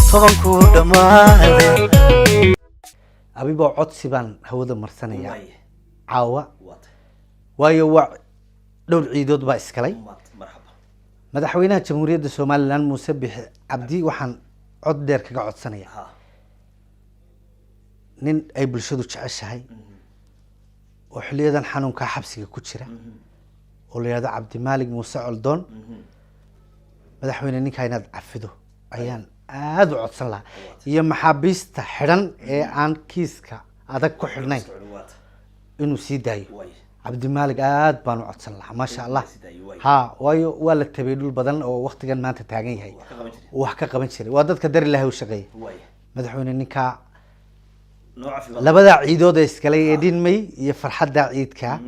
18-kuu dhammaade. Abiboo, codsi baan hawada marsanaya caawa, waayo waa dhowr ciidood baa iskalay. Madaxweynaha Jamhuuriyadda Somaliland, Muuse Bixi Cabdi, waxaan cod dheer kaga codsanaya nin ay bulshadu jeceshahay oo xiliyadan xanuunkaa xabsiga ku jira oo la yihahdo Cabdimaalig Muuse Coldoon. Madaxweyne, ninkaa inaad cafido ayaan aada u codsan lahaa, iyo maxaabiista xidhan ee aan kiiska adag ku xidhnayn inuu sii daayo. Cabdimaalig aada baan u codsan lahaa, maasha Allah. Ha, waayo waa la tabay dhul badan oo waktigan maanta taagan yahay wax ka qaban jiray. Waa dadka dar Ilaahay u shaqeeya. Madaxweyne, ninkaa labadaa ciidood ee iskalay ee dhinmay iyo farxadda ciidka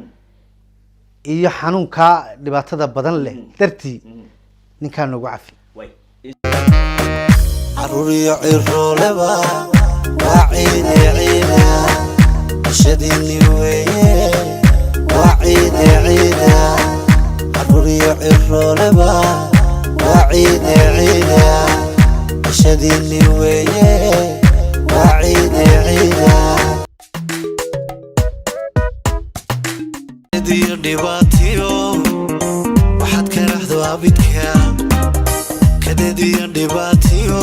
iyo xanuunkaa dhibaatada badan leh dartii, ninkaa noogu cafi. Caruur iyo cirooleba waa ciide, ciida cishadiinni weeye, waa ciide, ciida. Caruur iyo cirooleba waa ciide, ciida cishadiinni weeye, waa ciide, ciida. Iyo dhibaatiyo waxaad karaxdo abidka, kadeed iyo dhibaatiyo.